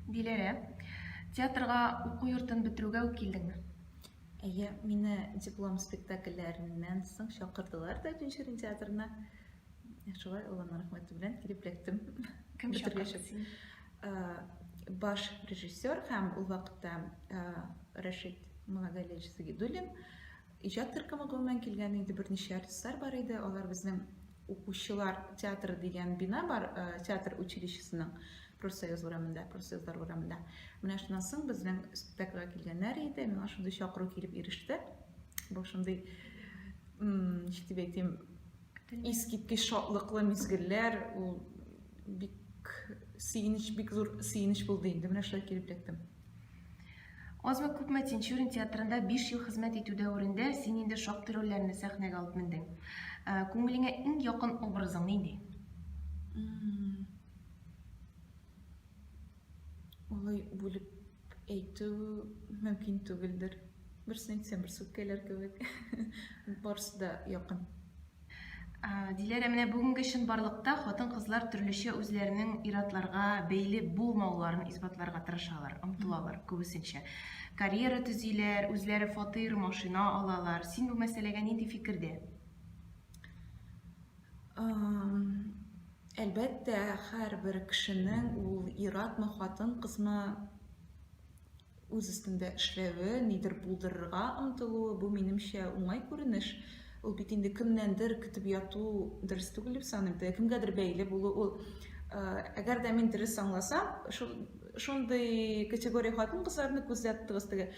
Диләрә, театрга уку йортын бетерүгә үк килдеңме? Әйе, мине диплом спектакльләреннән соң чакырдылар да Тинчурин театрына. Шулай Алланың рәхмәте белән килеп эләктем. Кем чакырды сине? Баш режиссер һәм ул вакытта Рәшит Мулагалиевич Загидуллин иҗат төркеме гомумән килгән иде, берничә артистлар бар иде. Алар безнең укучылар театры дигән бина бар, театр училищесының Профсоюз урамында, Профсоюзлар урамында. Менә шуннан соң безнең спектакльгә килгәннәр иде. Миңа шундый чакыру килеп иреште. Бу шундый, ничек дип әйтим, искиткеч шатлыклы мизгелләр, ул бик сөенеч, бик зур сөенеч булды инде. Менә шулай килеп эләктем. Азмы күпме Тинчурин театрында 5 ел хезмәт итү дәверендә син инде шактый рольләрне сәхнәгә алып мендең. Ә, күңелеңә иң якын образың нинди? Алай бүлеп әйтү мөмкин түгелдер. Берсен әйтсәм, берсе үпкәләр кебек. Барысы да якын. Диләрә, менә бүгенге чынбарлыкта хатын-кызлар төрлечә үзләренең ир-атларга бәйле булмауларын исбатларга тырышалар, омтылалар күбесенчә. Карьера төзиләр, үзләре фатир, машина алалар. Син бу мәсьәләгә нинди фикердә? Әлбәттә, һәрбер кешенең ул ир-атмы, хатын-кызмы, Үз өстендә эшләве, нидер булдырырга омтылуы, бу, минемчә, уңай күренеш. Ул бит инде кемнәндер көтеп яту дөрес түгел дип саныйм. Теге кемгәдер бәйле булу ул, әгәр дә мин дөрес аңласам, шул шундый категория хатын-кызларны күздә тоттыгыз, теге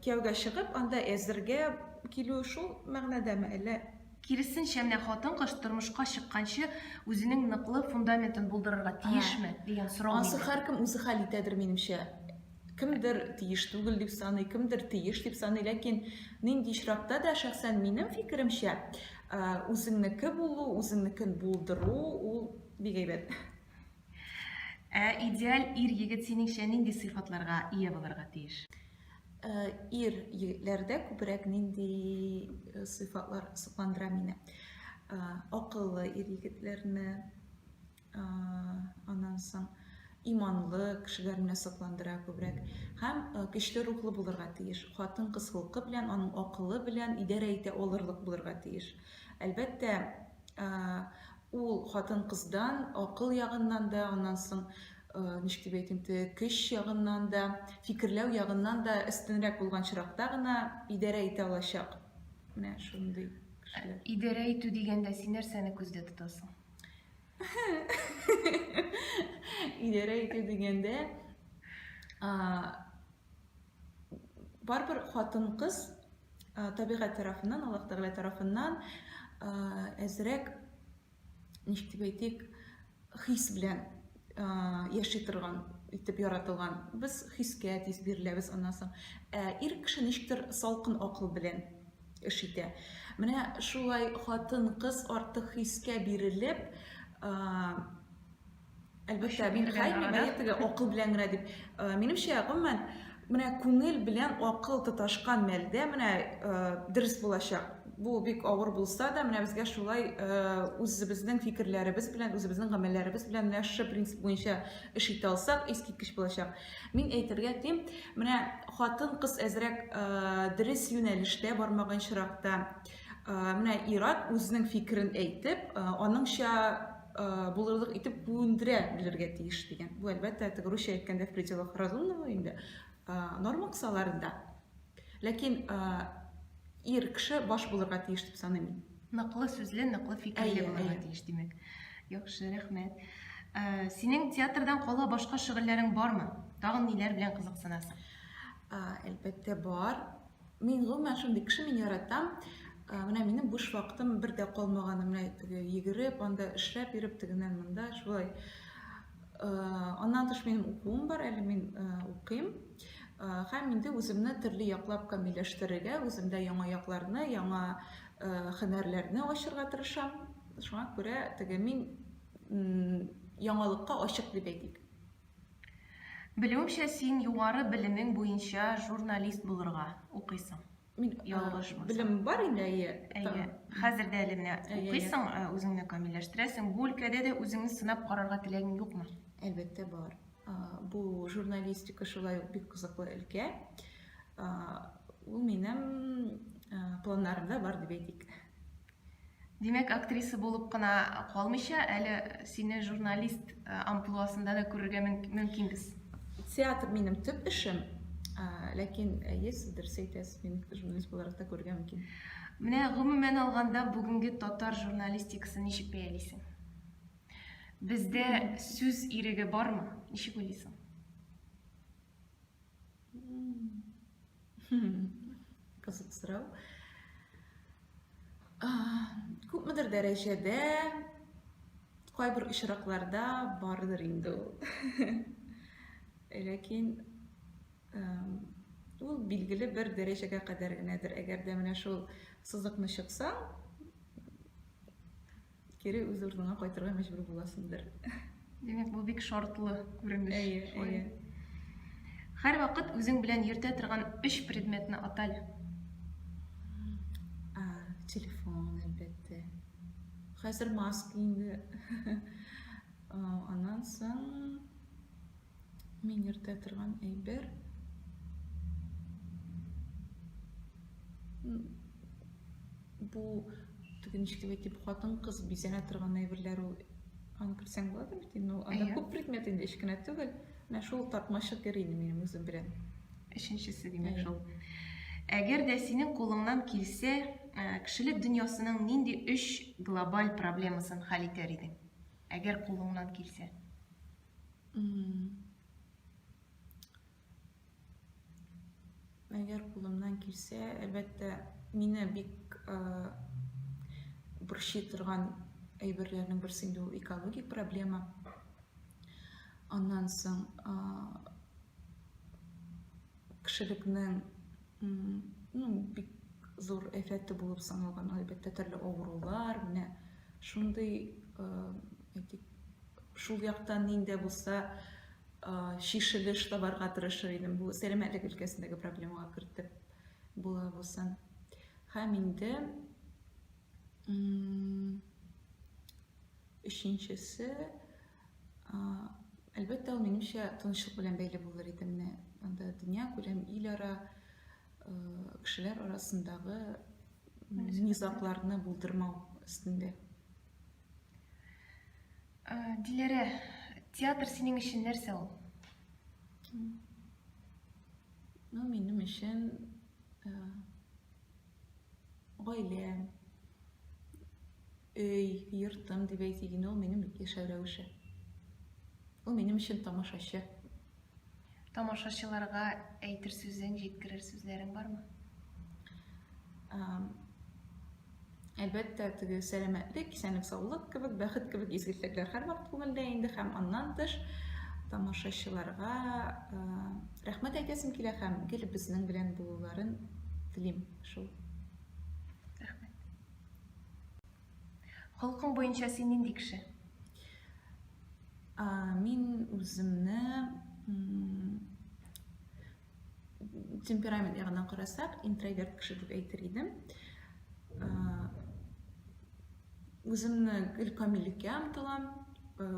кияүгә чыгып, анда әзергә килү шул мәгънәдәме, әллә? Киресенчә, менә хатын-кыз тормышка чыкканчы үзенең ныклы фундаментын булдырырга тиешме, дигән сорау Ансы миндә. һәркем үзе хәл итәдер, минемчә. Кемдер тиеш түгел дип саный, кемдер тиеш дип саный, ләкин нинди очракта да, шәхсән минем фикеремчә, үзеңнеке булу, үзеңнекен булдыру ул бик әйбәт. Ә идеаль ир-егет синеңчә нинди сыйфатларга ия булырга тиеш? Ир егетләрдә күбрәк нинди сыйфатлар сокландыра мине? Акыллы ир егетләрне, аннан соң иманлы кешеләр мине сокландыра күбрәк. Һәм көчле рухлы булырга тиеш. Хатын-кыз холкы белән, аның акылы белән идарә итә алырлык булырга тиеш. Әлбәттә, Ул хатын-кыздан акыл ягыннан да, аннан соң, ничек дип әйтим, теге көч ягыннан да, фикерләү ягыннан да өстенрәк булган чиракта гына идарә итә алачак. Менә шундый кешеләр. Идарә итү дигәндә син нәрсәне күздә тотасың? Идарә итү дигәндә, барыбер хатын-кыз табигать тарафыннан, Аллаһ Тәгалә тарафыннан әзрәк, ничек дип әйтик, хис белән яши торган итеп яратылган. Без хискә тиз биреләбез аннан соң. Ә ир кеше ничектер салкын акыл белән эш итә. Менә шулай хатын-кыз артык хискә бирелеп, Әлбәттә, мин хәймим, әйе, теге акыл белән генә дип. Э, минемчә, гомумән, менә күңел белән акыл тоташкан мәлдә менә э, дөрес булачак. Бу бик авыр булса да, менә безгә шулай э, үзебезнең фикерләребез белән, үзебезнең гамәлләребез белән менә шушы принцип буенча эш итә алсак, искиткеч булачак. Мин әйтергә телим, менә хатын-кыз әзрәк дөрес юнәлештә бармаган чиракта, менә ир-ат үзенең фикерен әйтеп, аныңча булырлык итеп күндерә белергә тиеш дигән. Бу, әлбәттә, теге русча әйткәндә в пределах разумного инде, норма кысаларында. Ләкин ир кеше баш булырга тиеш дип саныйм мин. Ныклы сүзле, ныклы фикерле булырга тиеш, димәк. Яхшы, рәхмәт. Синең театрдан кала башка шөгыльләрең бармы? Тагын ниләр белән кызыксынасың? Әлбәттә, бар. Мин гомумән шундый кеше, мин яратам. Менә минем буш вакытым бер дә калмаган. Менә теге йөгереп, анда эшләп йөреп, тегеннән монда шулай. Аннан тыш минем укуым бар, әле мин укыйм. Һәм инде үземне төрле яклап камилләштерергә, үземдә яңа якларны, яңа һөнәрләрне ачырга тырышам. Шуңа күрә теге мин яңалыкка ачык дип әйтик. Белүемчә, син югары белемең буенча журналист булырга укыйсың. Мин ялгышмасам. Белем бар инде, әйе. Әйе. Хәзер дә әле менә укыйсың, үзеңне камилләштерәсең. Бу өлкәдә дә үзеңне сынап карарга теләгең юкмы? Әлбәттә, бар. Бу журналистика шулай ук бик кызыклы өлкә. Ул минем планнарымда бар дип әйтик. Димәк, актриса булып кына калмыйча, әле сине журналист амплуасында да күрергә мөмкинбез. Театр минем төп эшем, ләкин әйе, сез дөрес әйтәсез, мине журналист буларак та күрергә мөмкин. Менә гомумән алганда бүгенге татар журналистикасын ничек бәялисең? Бездә сүз иреге бармы? Ничек уйлыйсың? Кызык сорау. Күпмедер дәрәҗәдә кайбер очракларда бардыр инде ул. Ләкин ул билгеле бер дәрәҗәгә кадәр генәдер. Әгәр дә менә шул сызыкны чыксаң, Кире үз урыныңа кайтырга мәҗбүр буласыңдыр. Димәк, бу бик шартлы күренеш. Әйе, әйе. Һәрвакыт үзең белән йөртә торган өч предметны атале. Телефон, әлбәттә. Хәзер маска инде. Аннан соң мин йөртә торган әйбер. Бу теге ничек дип әйтим, хатын-кыз бизәнә торган әйберләр ул. Аны кертсәң буладыр бит инде. Ул анда күп предмет инде, өч кенә түгел. Менә шул тартмачык йөри инде минем үзем белән. Өченчесе, димәк, шул. Әгәр дә синең кулыңнан килсә, кешелек дөньясының нинди өч глобаль проблемасын хәл итәр идең? Әгәр кулыңнан килсә. Әгәр кулымнан килсә, әлбәттә, мине бик борчый торган әйберләрнең берсе инде ул экологик проблема. Аннан соң кешелекнең ну, бик зур афәте булып саналган, әлбәттә, төрле авырулар, менә шундый, әйтик, шул яктан нинди булса чишелеш табарга тырышыр идем. Бу сәламәтлек өлкәсендәге проблемага кертеп була булсын. Һәм инде өченчесе, әлбәттә, ул минемчә тынычлык белән бәйле булыр иде. Менә анда дөнья күләм, ил ара, кешеләр арасындагы низагларны булдырмау өстендә. Диләрә, театр синең өчен нәрсә ул? Ну, минем өчен гаилә, өй, йортым дип әйтик инде, ул минем яшәү рәвеше. Ул минем өчен тамашачы. Тамашачыларга әйтер сүзең, җиткерер сүзләрең бармы? Әлбәттә, теге сәламәтлек, исәнлек, саулык кебек, бәхет кебек изге теләкләр һәрвакыт күңелдә инде һәм аннан тыш тамашачыларга рәхмәт әйтәсем килә һәм гел безнең белән булуларын телим шул. Рәхмәт. Холкың буенча син нинди кеше? Мин үземне темперамент ягыннан карасак, интроверт кеше дип әйтер идем. Үземне гел камиллеккә омтылам,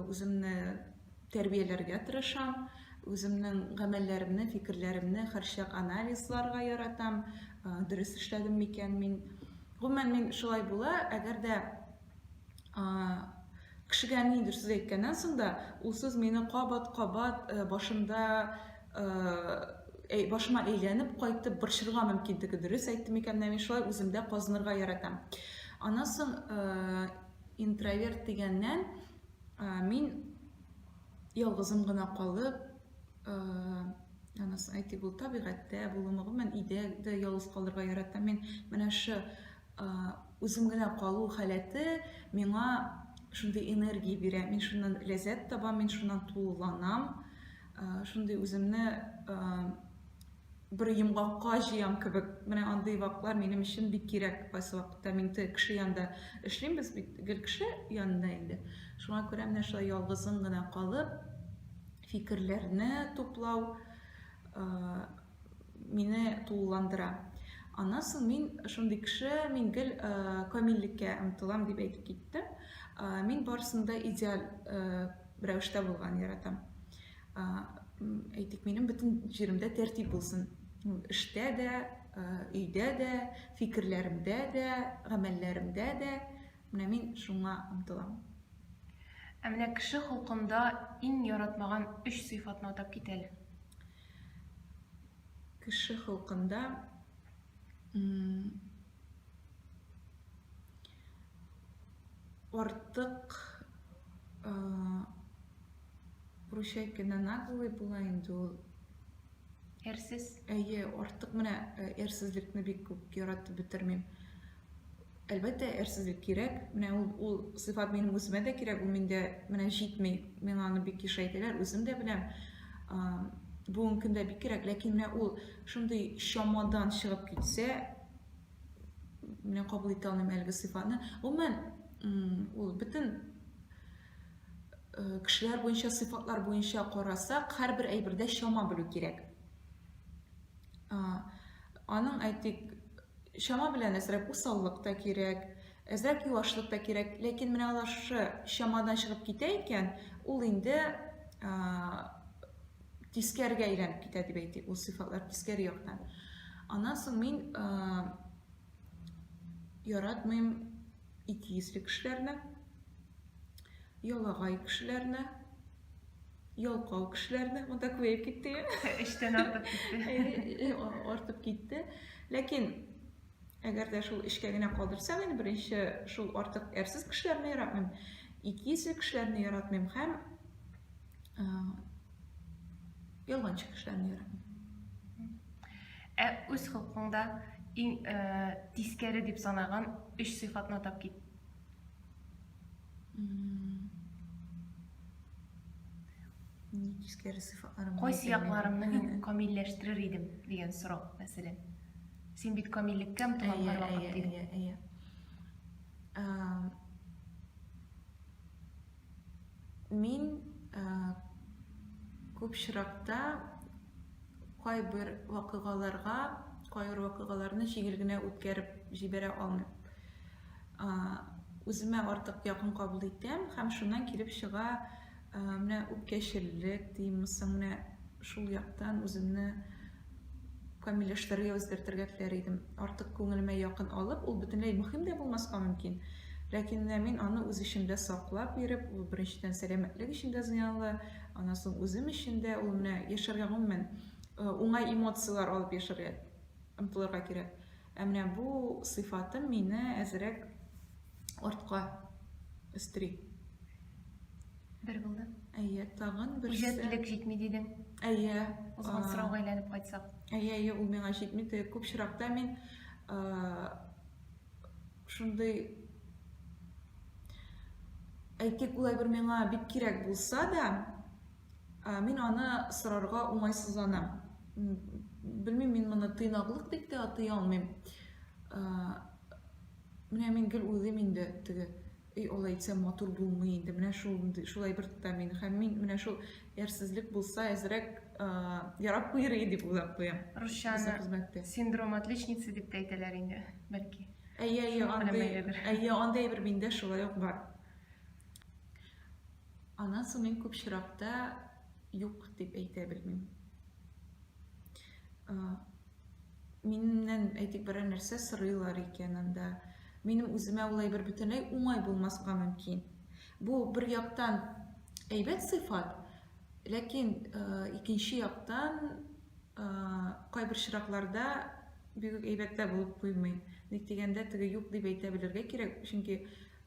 үземне тәрбияләргә тырышам, үземнең гамәлләремне, фикерләремне һәрчак анализларга яратам, дөрес эшләдем микән мин. Гомумән, мин шулай була, әгәр дә кешегә ниндидер сүз әйткәннән соң да, ул сүз мине кабат-кабат башымда башыма әйләнеп кайтып борчырга мөмкин. Теге дөрес әйттем микән, менә мин шулай үземдә казынырга яратам. Аннан соң интроверт дигәннән, мин ялгызым гына калып, аннан соң әйтик, ул табигатьтә булуымы, гомумән өйдә дә ялгыз калырга яратам. Мин менә шу үзем генә калу халәте миңа шундый энергия бирә. Мин шуннан ләззәт табам, мин шуннан тулыланам. Шундый үземне бер йомгакка җыям кебек. Менә андый вакытлар минем өчен бик кирәк. Кайсы вакытта мин кеше янында эшлим, без бит гел кеше янында инде. Шуңа күрә менә шулай ялгызың гына калып, фикерләрне туплау мине тулыландыра. Аннан соң мин шундый кеше, мин гел камиллеккә омтылам дип әйтеп киттем. Мин барысын да идеаль рәвештә булган яратам. Әйтик, минем бөтен җиремдә тәртип булсын. Эштә дә, өйдә дә, фикерләремдә дә, гамәлләремдә дә. Менә мин шуңа омтылам. Ә менә кеше холкында иң яратмаган өч сыйфатны атап кит әле. Кеше холкында артык русча әйткәндә наглый була инде ул. Әрсез. Әйе, артык менә әрсезлекне бик күп яратып бетермим. Әлбәттә, әрсезлек кирәк. Менә ул, ул сыйфат минем үземә дә кирәк, ул миндә менә җитми. Миңа аны бик еш әйтәләр, үзем дә беләм. Бүгенге көндә бик кирәк, ләкин менә ул шундый чамадан чыгып китсә, менә кабул итә алмыйм әлеге сыйфатны. Гомумән, ул бөтен кешеләр буенча, сыйфатлар буенча карасак, һәрбер әйбердә чама белү кирәк. Аның, әйтик, чама белән әзрәк усаллык та кирәк, әзрәк юашлык та кирәк, ләкин менә алар шушы чамадан чыгып китә икән, ул инде тискәрегә әйләнеп китә дип әйтик, ул сыйфатлар тискәре яктан. Аннан соң мин яратмыйм икейөзле кешеләрне, ялагай кешеләрне, ялкау кешеләрне, монда күбәеп китте. Эштән артып китте. Артып китте. Ләкин әгәр дә шул эшкә генә калдырсак, инде беренче шул артык әрсез кешеләрне яратмыйм, икейөзле кешеләрне яратмыйм һәм ялганчы кешеләрне яратмыйм. Ә үз холкыңда иң тискәре дип санаган өч сыйфатны атап кит. Ни тискәре сыйфатларым? Кайсы якларымны мин камилләштерер идем дигән сорау, мәсәлән. Син бит камиллеккә омтылам һәрвакыт дидең. Әйе, әйе. Мин күп очракта кайбер вакыйгаларга, кайбер вакыйгаларны җиңел генә үткәреп җибәрә алмыйм. Үземә артык якын кабул итәм һәм шуннан килеп чыга менә үпкәчеллек димме соң, менә шул яктан үземне камилләштерергә, үзгәртергә теләр идем. Артык күңелемә якын алып, ул бөтенләй мөһим дә булмаска мөмкин. Ләкин менә мин аны үз эчемдә саклап йөреп, ул беренчедән сәламәтлек өчен дә зыянлы, аннан соң үзем өчен дә ул менә яшәргә гомумән уңай эмоцияләр алып яшәргә омтылырга кирәк. Ә менә бу сыйфатым мине әзрәк артка өстери. Бер булды. Әйе, тагын берсе. Үҗәтлек җитми дидең. Әйе. Узган сорауга әйләнеп кайтсак. Әйе, әйе, ул миңа җитми. Теге күп очракта мин шундый әйтик, ул әйбер миңа бик кирәк булса да, мин аны сорарга уңайсызланам. Белмим, мин моны тыйнаклык дип тә атый алмыйм. Менә мин гел уйлыйм инде теге Эй, алай итсәм матур булмый инде, менә шул шулай бер тота мине. Һәм мин менә шул әрсезлек булса, әзрәк ярап куер иде дип уйлап куям. Русчаны синдром отличницы дип тә әйтәләр инде, бәлки. Әйе, әйе, андый, әйе, андый әйбер миндә шулай ук бар. Аннан соң мин күп очракта юк дип әйтә белмим. Миннән, әйтик, берәр нәрсә сорыйлар икән анда. Минем үземә ул әйбер бөтенләй уңай булмаска мөмкин. Бу бер яктан әйбәт сыйфат, ләкин икенче яктан кайбер очракларда бик үк әйбәт тә булып куймый. Ник дигәндә, теге юк дип әйтә белергә кирәк, чөнки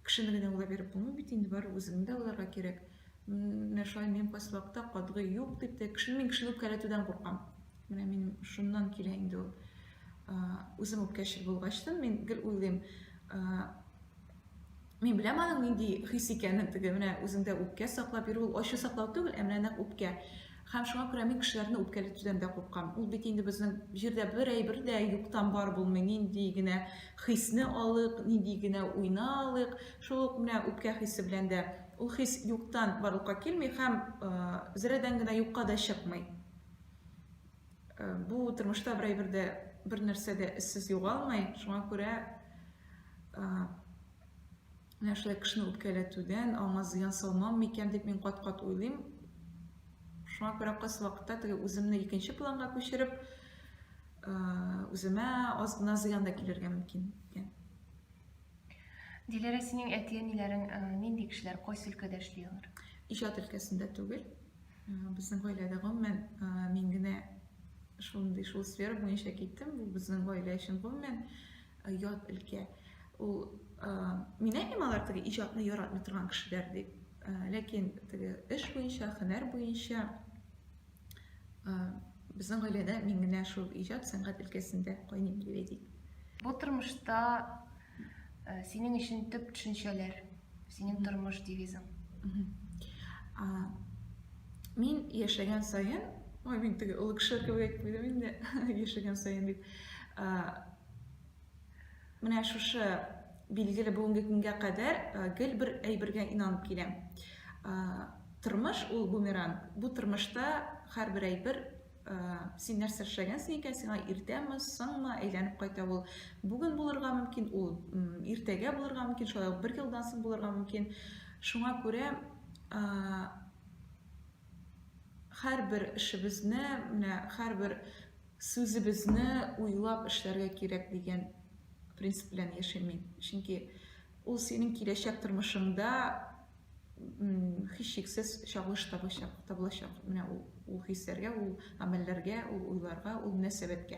кешене генә уйлап йөреп булмый бит инде, барыбер үзеңне дә уйларга кирәк. Менә шулай мин кайсы вакытта катгый юк дип тә, кешене мин кешене үпкәләтүдән куркам. Менә минем шуннан килә инде ул. Үзем үпкәчел булгачтын, мин гел уйлыйм, мин беләм аның нинди хис икәнен, теге менә үзеңдә үпкә саклап йөрү, ул ачу саклау түгел, ә менә нәкъ үпкә. Һәм шуңа күрә мин кешеләрне үпкәләтүдән дә куркам. Ул бит инде безнең җирдә бер әйбер дә юктан бар булмый. Нинди генә хисне алыйк, нинди генә уйны алыйк, шул ук менә үпкә хисе белән дә ул хис юктан барлыкка килми һәм зәрәдән генә юкка да чыкмый. Бу тормышта бер әйбер дә, бер нәрсә дә эзсез югалмый. Шуңа күрә менә шулай кешене үпкәләтүдән, аңа зыян салмам микән дип мин кат-кат уйлыйм. Шуңа күрә кайсы вакытта теге үземне икенче планга күчереп, үземә аз гына зыян да килергә мөмкин икән. Диләрә, синең әти-әниләрең нинди кешеләр, кайсы өлкәдә эшли алар? Иҗат өлкәсендә түгел. Безнең гаиләдә гомумән мин генә шундый шул сфера буенча киттем. Бу безнең гаилә өчен гомумән ят өлкә. Ул мин әйтмим алар теге иҗатны яратмый торган кешеләр дип. Ләкин теге эш буенча, һөнәр буенча безнең гаиләдә мин генә шул иҗат, сәнгать өлкәсендә кайныйм дип әйтик. Бу тормышта синең өчен төп төшенчәләр, синең тормыш девизың. Мин яшәгән саен, ой, мин теге олы кеше кебек әйтеп куйдым инде, яшәгән саен дип. Менә шушы билгеле бүгенге көнгә кадәр гел бер әйбергә инанып киләм. Тормыш ул бумеранг. Бу тормышта һәрбер әйбер син нәрсә эшләгәнсең икән, сиңа иртәме, соңмы әйләнеп кайта ул. Бүген булырга мөмкин, ул иртәгә булырга мөмкин, шулай ук бер елдан соң булырга мөмкин. Шуңа күрә һәрбер эшебезне, менә һәрбер сүзебезне уйлап эшләргә кирәк дигән принцип белән яшим мин. Чөнки ул синең киләчәк тормышыңда һичшиксез чагылыш табачак, табылачак. Менә ул, ул хисләргә, ул гамәлләргә, ул уйларга, ул мөнәсәбәткә.